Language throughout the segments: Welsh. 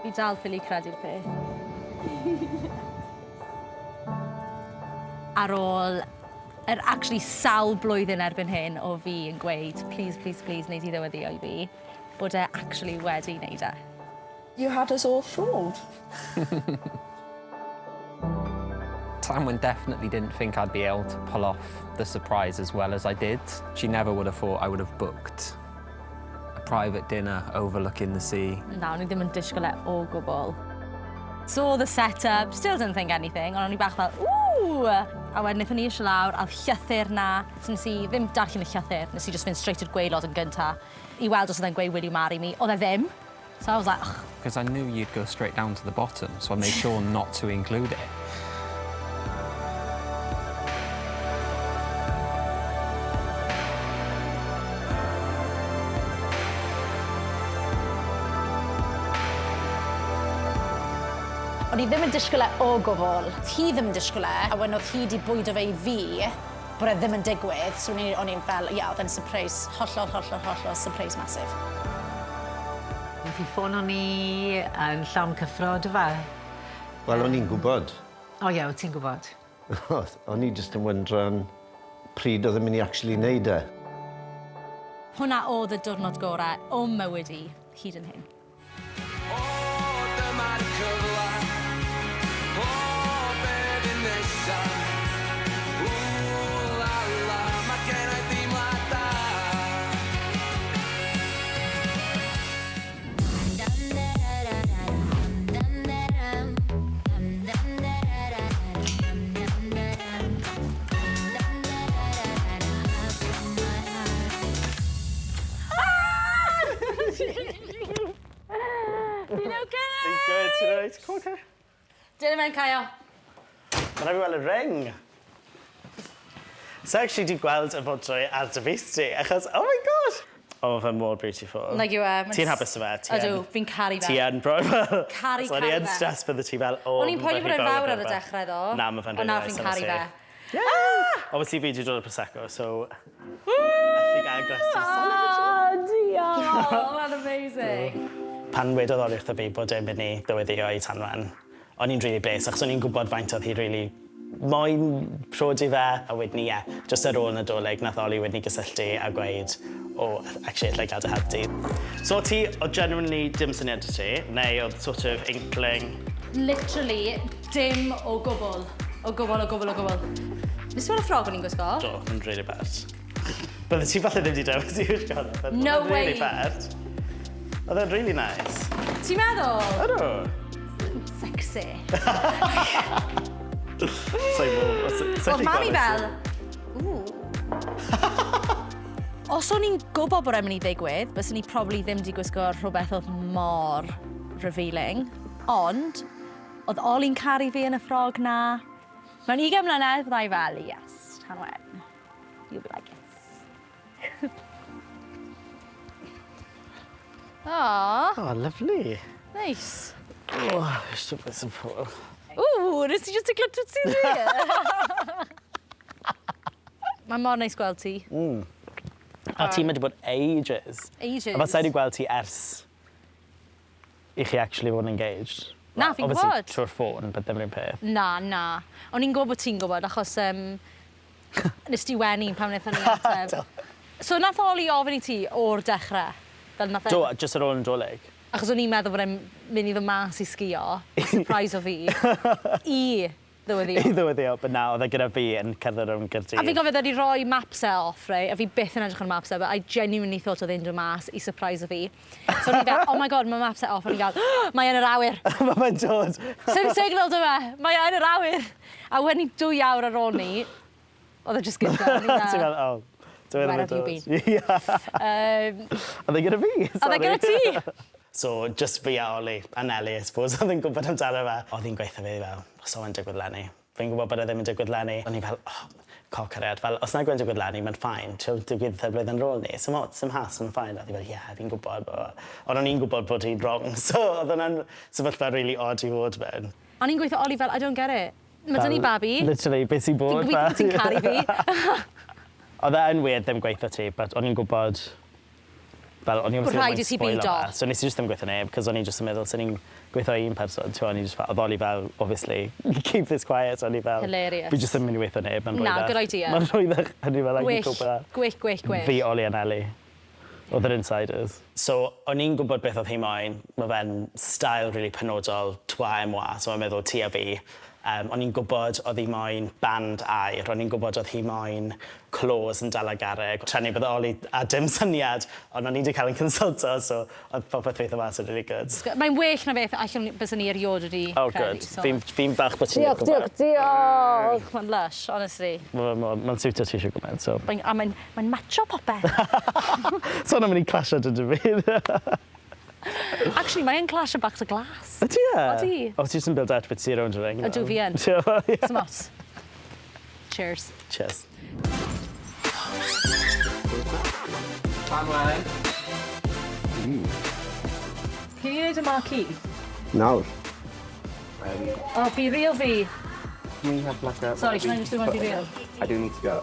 Fi dal ffili credu'r peth. Ar ôl yr actually sawl blwyddyn erbyn hyn o fi yn gweud please, please, please neud i ddyweddio i fi, bod e actually wedi neud e. You had us all fooled. Tanwen definitely didn't think I'd be able to pull off the surprise as well as I did. She never would have thought I would have booked a private dinner overlooking the sea. Na, o'n i ddim yn disgwyl e o gwbl. Saw the set-up, still didn't think anything, ond o'n i bach fel, ooh! A wedyn wnaethon ni eisiau lawr, a oedd llythyr 'na, so nes i ddim darllen y llythyr, nes i just fynd straight i'r gwaelod yn gynta i weld os oedd e'n gweud will you marry me, oedd e ddim. So I was like, ugh. Because I knew you'd go straight down to the bottom, so I made sure not to include it. O'n i ddim yn disgwyl e o gwbl. O'dd hi ddim yn disgwyl e, a wedyn o'dd hi 'di bwydo fe i fi bod e ddim yn digwydd, so o'n i o'n i'n fel, ie, o'dd e'n sypreis hollol, hollol, hollol sypreis massive. Nath hi ffono ni yn llawn cyffro, do fe? Wel, o'n i'n gwybod. O ie, o' ti'n gwybod. O'n i jyst yn wyndran pryd oedd e'n mynd i actually neud e. Hwnna oedd y diwrnod gorau o'm mywyd i, hyd yn hyn. O, dyma'r cyfle. O, be fydd nesa? Ww, la la, mae gen i deimlad da. Ti'n oce? Fi'n good, ti'n alright? Come on, Kay. Dyna fe'n caio. Ma' rai' fi weld y ring. Sa i actually 'di gweld y fodrwy ar dy fys di, achos, oh my gosh! O, ma' fe mor beautiful. Nag yw e? Ma'n Ti'n hapus 'da fe? Ti yn. Ydw, fi'n caru fe. Ti yn bro. Caru, So o'n i caru yn fe. stressed bydde ti fel, o, O'n i'n ma' poeni fe bod rhy e'n fawr fawr neu ar y rwbeth. dechrau ddo. Na, ma' fe'n Ond rili nawr neis fi'n caru fe. Yeah! Obviously fi 'di dod â Prosecco, so... Allu gael gwesty Ah, diolch! Mae'n amazing. Pan wedodd Oli wrtho fi bod e'n mynd i ddyweddïo i Tanwen, o'n i'n rili bles achos o'n i'n gwybod faint oedd hi rili moyn prodi fe a wedyn 'ny ie, jyst ar ôl Nadolig nath Oli wedyn 'ny gysylltu a gweud o actually allai gael dy help di. So o' ti, o'dd genuinely dim syniad 'da ti neu o'dd sort of inkling? Literally dim o gwbl. O gwbl, o gwbl, o gwbl. Nes ti weld y ffrog o'n i'n gwisgo? Do, yn rili bert. Bydde ti falle ddim 'di dewis i wisgo hwnna but No oedd e'n way. rili pert. Oedd e'n rili neis. Ti'n meddwl? Ydw. Sexy. Sa'n gwybod. Oedd mami fel, ww. Os o'n i'n gwybod bod e'n mynd i ddigwydd, byswn i probably ddim 'di gwisgo rhywbeth oedd mor revealing. Ond, oedd Oli'n caru fi yn y ffrog 'na. Mewn ugain mlynedd, bydda i fel, yes, Tanwen. You'll be like, yes. Aww. Oh, lovely. Neis. Oh, eisiau beth sy'n pôl. Ww, nes i just ticlo twtsi fi. Mae mor neis gweld ti. A ti'n mynd i bod ages. Ages. A fel sa i 'di gweld ti ers i chi actually fod yn engaged. Na, fi'n Obviously gwybod. trwy'r ffôn, but ddim yr un peth. Na, na. O'n i'n gwybod bod ti'n gwybod achos um, nes ti wenu pan wnaethon ni ateb. So nath Oli ofyn i ti o'r dechrau? Fel nath e... Do, jyst ar ôl Nadolig. Achos o'n i'n meddwl bod e'n mynd i ddod mas i sgïo, surprise o fi, i ddyweddio. I ddyweddio, but na, oedd e gyda fi yn cerdded rownd Gaerdydd. A fi'n cofio oedd e 'di rhoi maps e off, reit, a fi byth yn edrych ar maps e, but I genuinely thought oedd e'n dod mas i surprise fi. So o'n i fel, oh my god, mae maps e off, o'n i fel, mae yn yr awyr. Mae fe'n dod. Sim signal 'da fe, mae e yn yr awyr. A wedyn 2 awr ar ôl ni, oedd e jyst gyda. O'n i fel, Ti'n fel, oh, dyw e Where ddim yn have you dod. been? Ie. Oedd e gyda fi, sorry. Oedd e gyda ti? So, just fi a Oli, a Nelly, I suppose, oedd yn gwybod amdano fe. Oedd hi'n gweutho fi fel, os oedd e'n digwydd leni. Fi'n gwybod bod e ddim yn digwydd leni. O'n i fel, oh, co cariad, fel, os nag yw e'n digwydd leni, mae'n fine. Ti'n digwydd y blwyddyn ar ôl ni. Sim ots, sim hassle, mae'n fine. A oedd hi fel, yeah, fi'n gwybod. Blah, blah. Ond o'n i'n gwybod bod hi'n wrong, so oedd hwnna'n sefyllfa really odd i fod mewn. O'n i'n gweutho Oli fel, I don't get it. Mae 'da ni babi. Literally, beth sy'n bod? Fi'n gobeithio bod ti'n caru fi. Oedd e yn weird ddim gweutho ti, but o'n i'n gwybod... Fel, o'n i obviously Rhaid ddim i ti moyn spoilo bido. fe, So nes i just ddim gweithio neb, cos o'n i just yn meddwl, sy'n ni'n gweithio i un person, ti'n o'n i just fel, oedd Oli fel, obviously, keep this quiet, o'n i fel... Hilarious. Fi just ddim yn mynd i weithio neb, mae'n Na, rhwyddach. good idea. Mae'n rhwyddach, o'n i fel, I can Gwych, cope with that. gwych, gwych, gwych. Fi, Oli a Nelly. Oedd yr insiders. So, o'n i'n gwybod beth oedd hi moyn. Mae fe'n style really penodol, toi et moi, so mae'n meddwl ti a fi. O'n i'n gwybod oedd hi moyn band aur, o'n i'n gwybod oedd hi moyn clos yn dala garreg. Treni bydde Oli a dim syniad, ond o'n i wedi cael yn consulto, so oedd popeth weithio mas yn really good. Mae'n well na beth allwn byswn ni erioed wedi Oh, credu, good. so- Fi'n fi falch bod ti'n Diolch, diolch, diolch. Mae'n lush, honestly. Mae'n ma, ma siwtio ti eisiau gwybod, so... Mae'n, a mae'n mae matcho popeth. So o'n mynd i clasio dy dy fi. Actually, mae'n clash o box o glas. Ydy e? Odi. O, ti jyst yn build outfit ti rownd y ring. Ydw, fi yn. Ie. Smart. Cheers. Cheers. Tanwen. Can you wneud y marquee? Nawr. Oh, be real fi. Can we have like a... Sorry, can I just do my be real? I do need to go.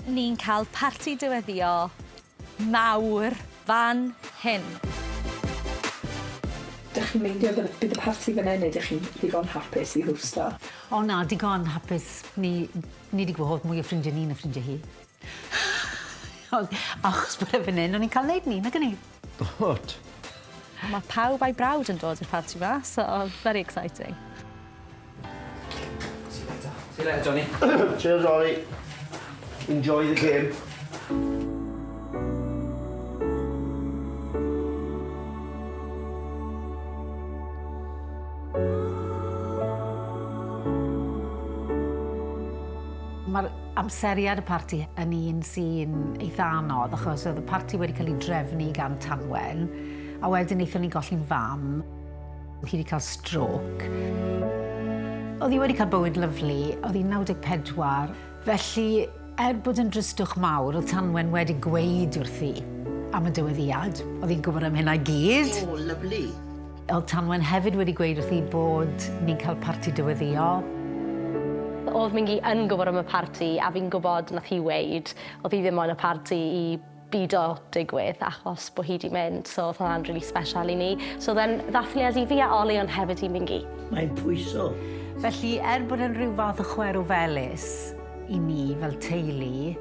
Ni'n cael parti diweddio mawr fan hyn. Dych chi'n meindio bydd bydd y parti fan hyn neu dych chi'n ddigon hapus i hosto? O na, digon hapus. Ni, ni wedi gwahodd mwy o ffrindiau ni na ffrindiau hi. Ond achos bod e fan hyn, o'n i'n cael neud ni, nag o'n i? What? Mae pawb a'i brawd yn dod i'r parti ma, so very exciting. See you later, Johnny. Cheers, Ollie. Enjoy the game. Mae'r amseriad y parti yn un sy'n eitha anodd, achos oedd y parti wedi cael ei drefnu gan Tanwen, a wedyn wnaethon ni golli'n fam. Hi wedi cael stroke. Oedd hi wedi cael bywyd lyfli, oedd hi'n 94, felly er bod yn dristwch mawr, oedd Tanwen wedi gweud wrthi am y dyweddiad. Oedd hi'n gwybod am hynna i gyd. Oh, lovely. Oedd Tanwen hefyd wedi gweud wrthi bod ni'n cael parti dyweddio. Oedd Mingi yn gwybod am y parti a fi'n gwybod nath hi weid oedd hi ddim moyn y parti i bido digwydd achos bod hi 'di mynd, so oedd hwnna'n really special i ni. So then ddathliad i fi a Oli ond hefyd i Mingi. Mae'n pwyso. Felly, er bod yn rhyw fath o chwerw felys i ni fel teulu,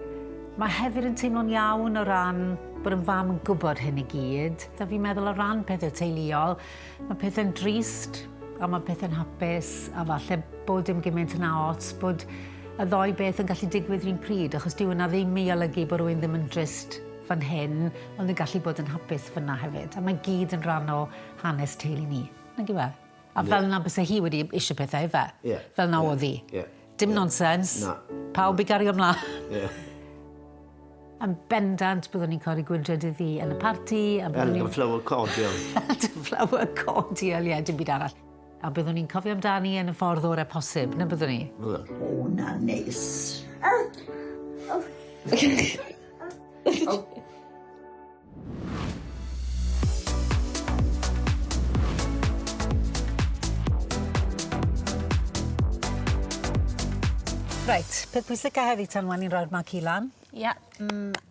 mae hefyd yn teimlo'n iawn o ran bod yn fam yn gwybod hyn i gyd. A fi'n meddwl o ran pethau teuluol, mae pethau'n drist a mae pethau'n hapus a falle bod dim gymaint yna ots, bod y ddoi beth yn gallu digwydd rhywun pryd, achos dyw hwnna ddim i olygu bod rhywun ddim yn drist fan hyn, ond yn gallu bod yn hapus fyna hefyd. A mae gyd yn rhan o hanes teulu ni. Nag yw e? A fel na byse hi wedi eisiau pethau ife. Ie. Fel na Ie. oedd hi. Ie. Dim Ie. nonsens. Na. Pawb i gario ymlaen. Ie. Yn bendant byddwn ni'n codi gwyndred iddi yn y parti. A byddwn ni'n Elderflower cordial. Elderflower cordial, ie, dim byd arall. A byddwn ni'n cofio amdani yn y ffordd orau posib, na byddwn ni? Byddwn. O, na neis. Reit, peth pwysica heddi Tanwen ni'n rhoi'r marquee lan. Ie. Yeah.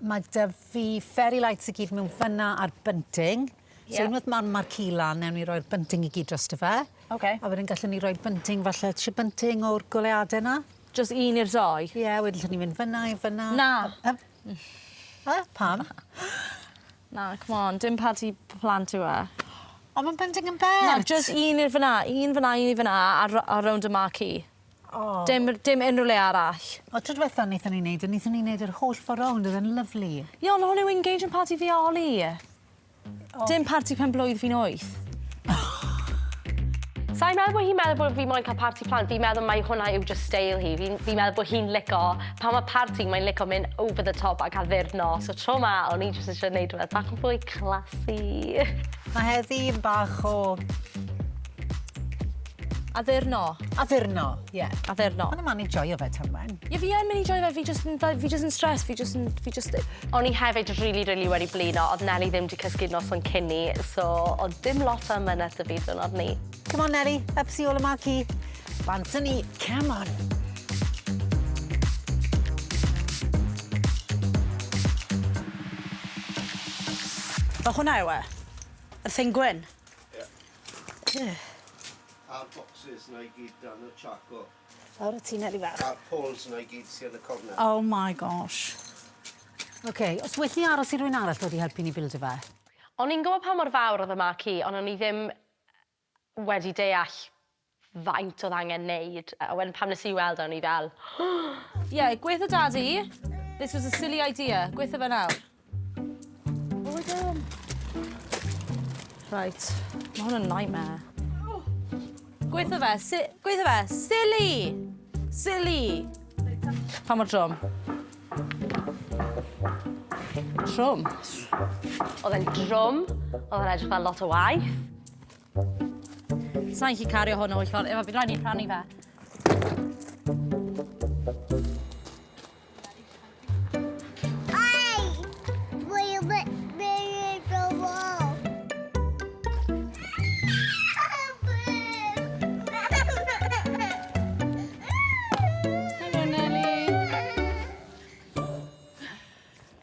Mae 'da fi fairy lights i gyd mewn fyna ar bunting. So Ie. unwaith ma'r marquee lan, newn ni roi'r bunting i gyd drosto fe. Ocê. A wedyn gallwn ni roi bunting falle, ti bunting o'r goleuadau 'na? Just un i'r ddoi. Ie, yeah, wedyn llwn ni fynd fyna i fyna. Na. A, pam? Na, come on, dim parti plant yw e. Ond mae'n bunting yn bert. Na, just un i'r fyna, un fyna, un i fyna, a rownd y marquee. Oh. Dim unrhyw le arall. O, tro diwetha wnaethon ni wneud, wnaethon ni wneud yr holl ffordd rownd, oedd e'n lyfli. Ie, ond hwn yw engagement party fi a Oli. Oh. Dim parti pen blwydd fi'n 8. Sa'n meddwl bod hi'n meddwl bod fi moyn cael parti plant. Fi'n meddwl mai hwnna yw just style hi. Fi'n fi meddwl bod hi'n lico, pan mae parti, mae'n lico mynd over the top ac addurno. So tro ma, o'n i jyst eisiau gwneud rhywbeth bach yn fwy classy. Mae heddi yn bach o Addurno. addurno, ie. Yeah. Addurno. Ond yma'n i joio fe, Tanwen. Ie, fi yn mynd i joio fe, fi just yn stress, fi just... O'n i hefyd really, really wedi blino, oedd Nelly ddim wedi cysgu noson cyn ni, so oedd dim lot o amynedd 'da fi diwrnod ni. Come on, Nelly, up see all y marquee. Bant ni, come on. Fel hwnna yw e? Y thing gwyn? Ie. Yeah. A'r boxes 'na i gyd dan y charcoal. Lawr y tŷ Neli fach. A'r poles 'na i gyd sy yn y cornel. Oh my gosh. OK, os well ni aros i rywun arall ddod i helpu ni bildo fe? O'n i'n gwybod pa mor fawr oedd y marquee, ond o'n i ddim wedi deall faint oedd angen neud. A wedyn pan nes i weld e, o'n i fel... Ie, gweutho Dadi, this was a silly idea. Gweutho fe nawr. Oh my God. Right, mae hwn yn nightmare. Gweutho fe, si gweutho fe, silly! Silly! Pa mor drwm? Trwm? Oedd e'n drwm, oedd e'n edrych fel lot o waith. Sa i'n gallu cario hwn o ffordd, efo bydd rhaid ni rhannu fe. Ai! Will the wall. Helo, Nelly.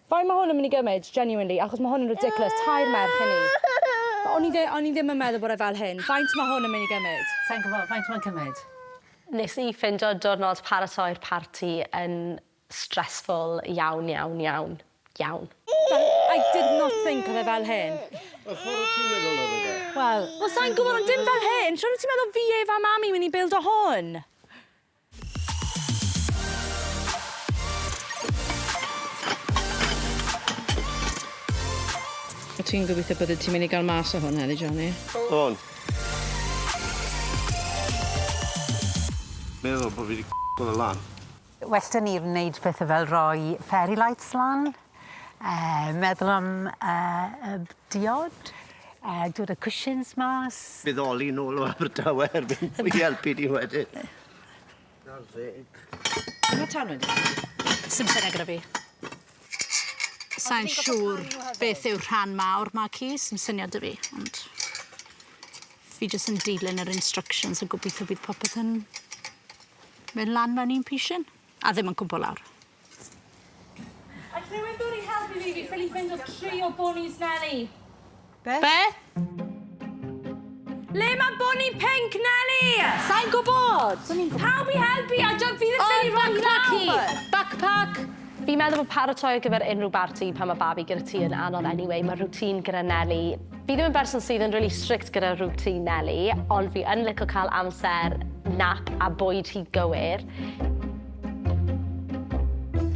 Faint mae hwn yn mynd i gymryd, genuinely, achos mae hwn yn ridiculous, tair merch i ni. O'n i, o'n i ddim yn meddwl bod e fel hyn. Faint mae hwn yn mynd i gymryd? Sa'n gwybod, faint mae'n cymryd? Nes i ffindo diwrnod paratoi'r parti yn stressful iawn, iawn, iawn, iawn. I did not think oedd e fel hyn. Y ffordd ti'n meddwl oedd e de? Wel... Wel, sa'n gwybod, ond dim fel hyn. Siwr ti'n meddwl fi efo mami mynd i build o hwn? O ti'n gobeithio bydde ti'n mynd i gael mas o hwn heddi, Johnny? O'n. Meddwl bod fi wedi o lan. Well da ni wneud pethau fel rhoi fairy lights lan, meddwl am diod, dod â cushions mas. Bydd Oli nôl o Abertawe erbyn i helpu di wedyn. 20. Mae tan wedi? Sim syniad gyda fi. Sa'n siŵr beth yw'r rhan mawr marquee, sim syniad 'da fi, ond fi jyst yn dilyn yr instructions a gobeithio bydd popeth yn mynd lan mewn un pishin a ddim yn cwmpo lawr. All rhywun ddod i helpu fi? Fi ffili ffindo tri o bunnies Nelly. Be? Be? Le mae bunny pink, Nelly? Sa'n gwybod. Pawb i helpu a fi ddim ffili rhoi backpack hi! lawr. Backpack! Fi'n meddwl bod paratoi ar gyfer unrhyw barti pan mae babi gyda ti yn anodd anyway. Mae routine gyda Nelly. Fi ddim yn berson sydd yn really strict gyda routine Nelly, ond fi yn licio cael amser nap a bwyd hi gywir.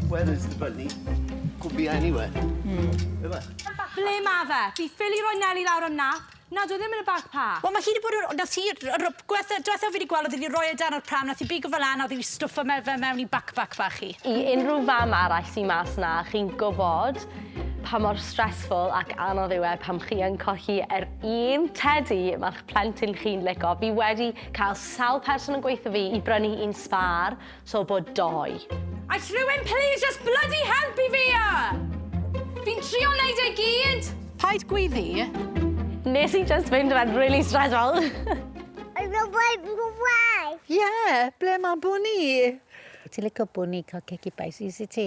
Where is the bunny? Could be anywhere. Ife? Ble ma fe? Fi ffili roi Nelly lawr am nap. Na, dwi ddim yn y backpack. Wel, mae hi wedi bod... Nath hi... Dwetha fi wedi gweld, oedd hi wedi rhoi e dan o'r pram, nath hi bigo fel lan, a oedd hi wedi stwffo fe mewn i backpack bach hi. I unrhyw fam arall sy'n mas na, chi'n gwybod pa mor stressful ac anodd yw e pam chi yn colli yr un teddy mae'ch plentyn chi'n lico. Fi wedi cael sawl person yn gweithio fi i brynu un sbar, so bod doi. All rhywun please just bloody helpu fi! Fi'n trio wneud e gyd! Paid gweiddi. Nes i just fynd fe'n really stressful. Ie, yeah, ble mae bunny? Ti'n licio bunny cael ceci baisis i ti?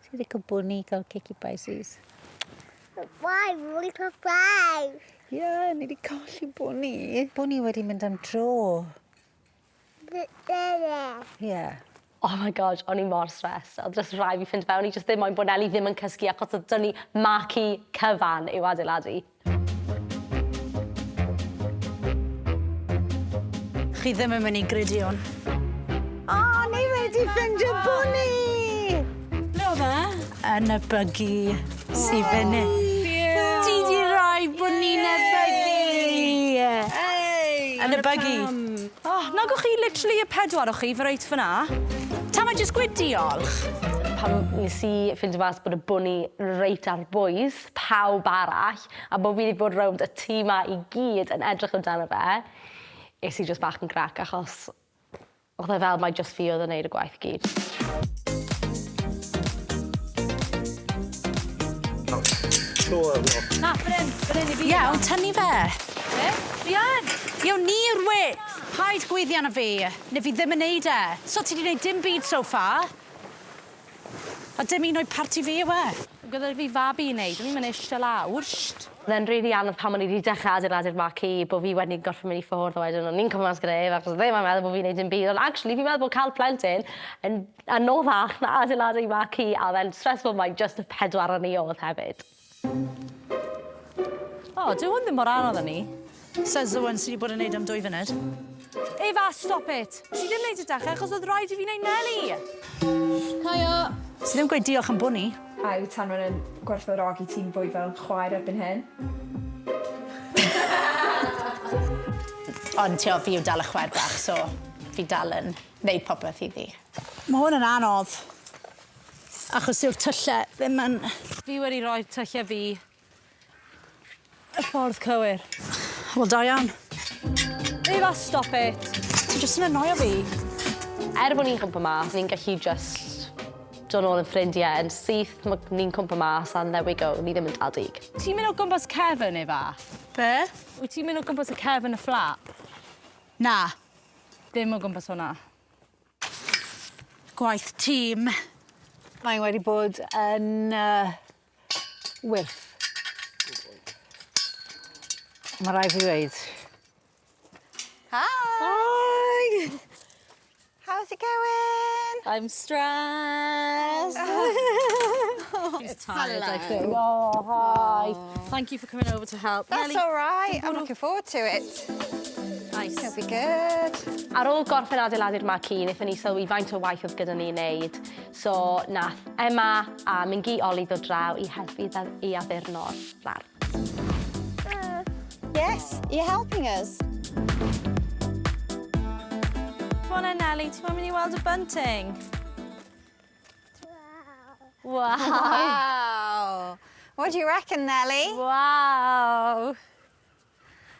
Ti'n licio bunny cael ceci baisis? Why, little fly? Ie, yeah, ni wedi colli bunny. Bunny wedi mynd am dro. Ie. Yeah. Oh my gosh, o'n i mor stressed. Oedd just rhaid fi ffind fewn. I just ddim moyn bod Nelly ddim yn cysgu achos oedd dyn ni marquee cyfan i'w adeiladu. Chi ddim yn mynd i gredu hwn. O, oh, ni wedi ffindio bunny! Ble oedd e? Yn y buggy sydd fyny. Ti di roi bunny yn y buggy! Hey! Yn y buggy. Oh, nagwch chi literally y pedwar o chi fy reit fyna. Ta mae jyst gweud diolch. Pan nes i ffindio mas bod y bunny reit ar bwys pawb arall, a bod fi wedi bod rownd y tŷ ma i gyd yn edrych amdano fe, es i just bach yn grac achos oedd e fel mai just fi oedd yn neud y gwaith i gyd. Tro arno. Na, fan hyn, fan hyn i fi. Ie, ond tynnu fe. Be? Fi yn. Iawn, ni yw'r we. Paid gweiddi arno fi. Neu fi ddim yn neud e. So ti wedi neud dim byd so far. A dim un o'i parti fi yw e. Gyda fi fabi i wneud, o'n i'n mynd eistedd lawr. Oedd e'n rili anodd pan o'n i wedi dechrau adeiladu'r marquee bod fi wedyn gorfod mynd i ffwrdd a wedyn o'n i'n cwmpo mas gyda ef achos oedd e ddim yn meddwl bod fi'n neud dim byd ond actually fi'n meddwl bod cael plentyn yn anoddach na adeiladu marquee a oedd e'n stressful mai jyst y pedwar o ni oedd hefyd. O, dyw hwn ddim mor anodd â 'ny. Says the one sy 'di bod yn neud am dwy funud. Efa, stop it! Ti ddim neud y dechrau achos oedd rhaid i fi neud Nelly! Haia! Ti ddim gweud diolch am bwn i. A yw Tanwen yn gwerthfawrogi ti'n fwy fel chwaer erbyn hyn? Ond t'o' fi yw dal y chwaer bach so fi dal yn neud popeth iddi. Ma' hwn yn anodd. Achos dyw'r tylle ddim yn... Fi wedi rhoi tylle fi y ffordd cywir. Wel da iawn. Efa stop it! Ti jyst yn annoio fi. Er bod ni'n cwmpo mas, ni'n gallu jyst dod nôl yn ffrindiau yn syth, ma' ni'n cwmpo mas and there we go, ni ddim yn dal dig. Ti'n mynd o gwmpas cefn, Efa? Be? Wyt ti'n mynd o gwmpas y cefn y fflat? Na. Ddim o gwmpas hwnna. Gwaith tîm. Mae wedi bod yn wyrth. Mae rhaid fi ddweud. Hi! Hi! How's it going? I'm stressed. She's tired, I think. Oh, hi. Thank you for coming over to help. That's Nelly, all right. I'm looking forward to it. Nice. It'll be good. Ar ôl gorffen adeiladu'r marquee, wnaethon ni sylwi faint o waith oedd gyda ni i wneud. So nath Emma a Mingi Oli ddod draw i helpu i addurno'r flar. Yes, you're helping us. Come on then, Nelly. Ti'n mynd i weld y bunting? Wow. Wow. What do you reckon, Nelly? Wow.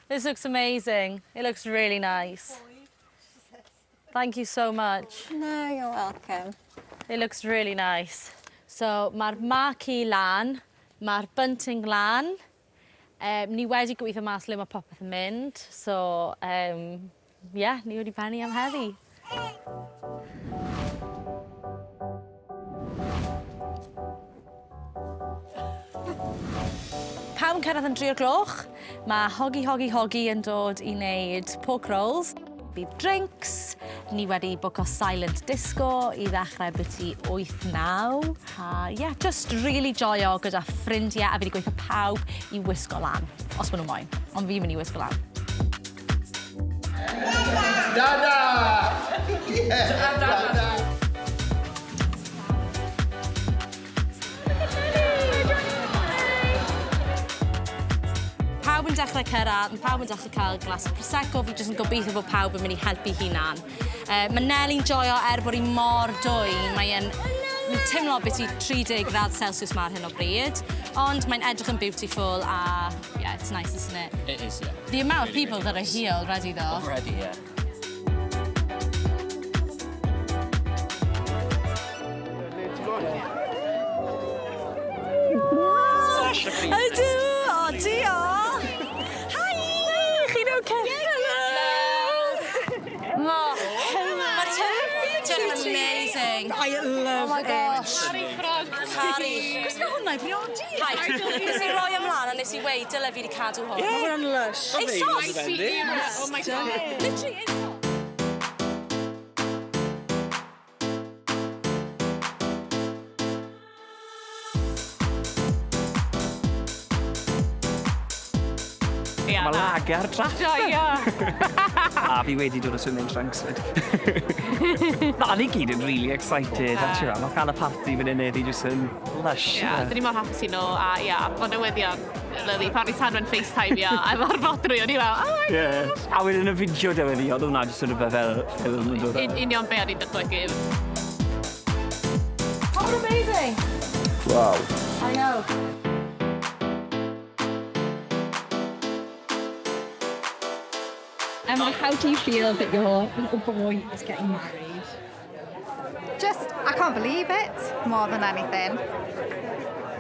This looks amazing. It looks really nice. Thank you so much. No, you're welcome. It looks really nice. So mae'r marquee lan, mae'r bunting lan. Ni wedi gweithio mas le mae popeth yn mynd. So, yeah, ni wedi pennu am heddi. Pawb yn cyrraedd yn 3 o'r gloch. Mae Hogi Hogi Hogi yn dod i wneud pork rolls. Bydd drinks. Ni wedi bwco silent disco i ddechrau byti 8-9. A yeah, just really joio gyda ffrindiau a fi wedi gweithio pawb i wisgo lan, os maen nhw moyn. Ond fi'n mynd i wisgo lan. Dada! Yeah, dada! Pawb yn dechrau cyrraedd, mae pawb yn dechrau cael glas o Prosecco, fi jyst yn gobeithio bod pawb yn mynd i helpu hunan. Mae Nelly'n joio er bod hi mor dwym, mae'n teimlo beth i 30 gradd Celsius ma ar hyn o bryd, ond mae'n edrych yn beautiful a yeah, it's nice, isn't it? It is, yeah. The amount of Really, people really that are nice. here already, though. Already, yeah. Ydw! O, diolch! Hi! Chi'n okay? Hello! Mae Ti'n amazing. I love Oh my gosh. Harry Frog. Harry. Gwisgo hwnna i briodi. Hi. Nes i roi ymlaen a nes i weud dyle fi wedi cadw hwn. Mae hwnna'n lush. Ei sos! Oh my god. Literally, ei sos. Ie, Mae na. lager draff. Joio. A fi wedi dod o swimming trunks fyd. Na, ni gyd yn really excited. A ti'n gwbod, mae cael y party fan hyn heddi jyst yn lush. Ie, dyn ni mor hapus i nhw, a ia, mae newyddion lyfli. Pan i Tanwen FaceTime-io, a efo'r fodrwy, o'n i fel, oh my Yeah. A wedyn y fideo diweddi, oedd hwnna jyst yn rhywbeth fel ffilm yn dod. Union be o'n i'n dychmygu. Oh, amazing! Wow. I know. Emma, how do you feel that your little boy is getting married? Just, I can't believe it, more than anything.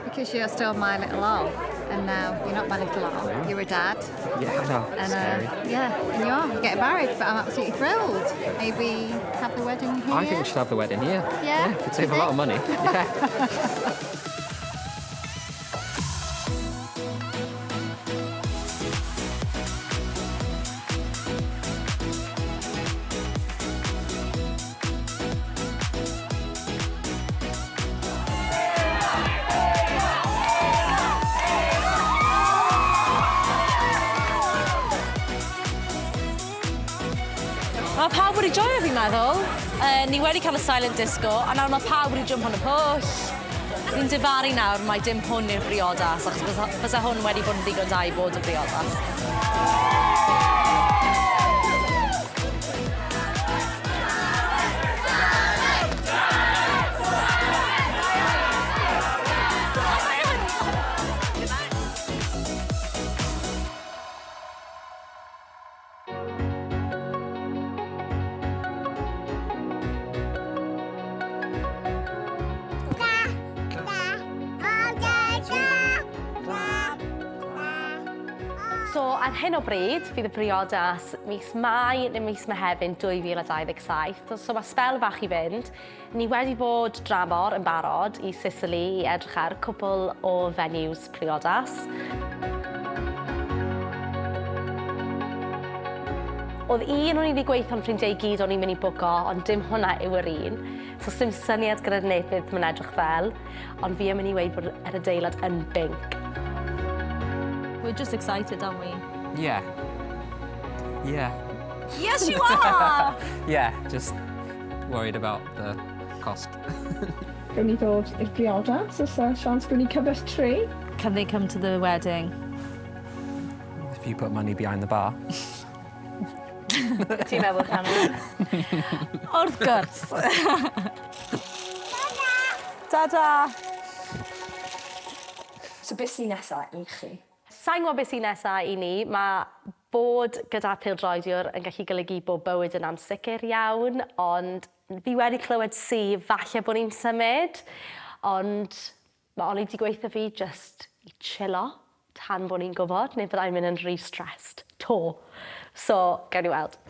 Because you're still my little old, and now you're not my little old, you're a dad. Yeah, I know. And Scary. yeah, and you are, you're getting married, but I'm absolutely thrilled. Maybe have the wedding here. I think we should have the wedding here. Yeah? Yeah, could save a lot of money. Yeah. Mae pawb wedi joio fi'n meddwl. Ni wedi cael y silent disco, a nawr mae pawb wedi jump on y pwll. Fi'n difaru nawr mai dim hwn yw'r briodas, achos bysa, bysa hwn wedi bod yn ddigon da i bod y briodas. So, ar hyn o bryd, fydd y briodas mis Mai neu mis Mehefin 2027. So, mae sbel fach i fynd. Ni wedi bod dramor yn barod i Sicily i edrych ar cwpl o venues priodas. Oedd un o'n i wedi gweithio'n ffrindiau i gyd o'n i'n mynd i bwco, ond dim hwnna yw yr un. So sim syniad gyda neb beth mae'n edrych fel, ond fi yn mynd i weud bod yr adeilad yn binc. We're just excited, aren't we? Yeah. Yeah. Yes, you are! Yeah, just worried about the cost. Gawn ni ddod i'r briodas, os oes siawns gawn ni cyfres 3. Can they come to the wedding? If you put money behind the bar. Ti'n meddwl, Shannon? Wrth gwrs. Ta-ta! So beth sy'n nesaf i chi? Sa'n gwybod beth sy'n nesaf i ni. Mae bod gyda pêl-droediwr yn gallu golygu bod bywyd yn ansicr iawn, ond fi wedi clywed si falle bod ni'n symud, ond mae Ollie 'di gweutho fi just i chillo tan bod ni'n gwybod, neu byddai'n mynd yn rhy stressed. 'To. So, gawn ni weld.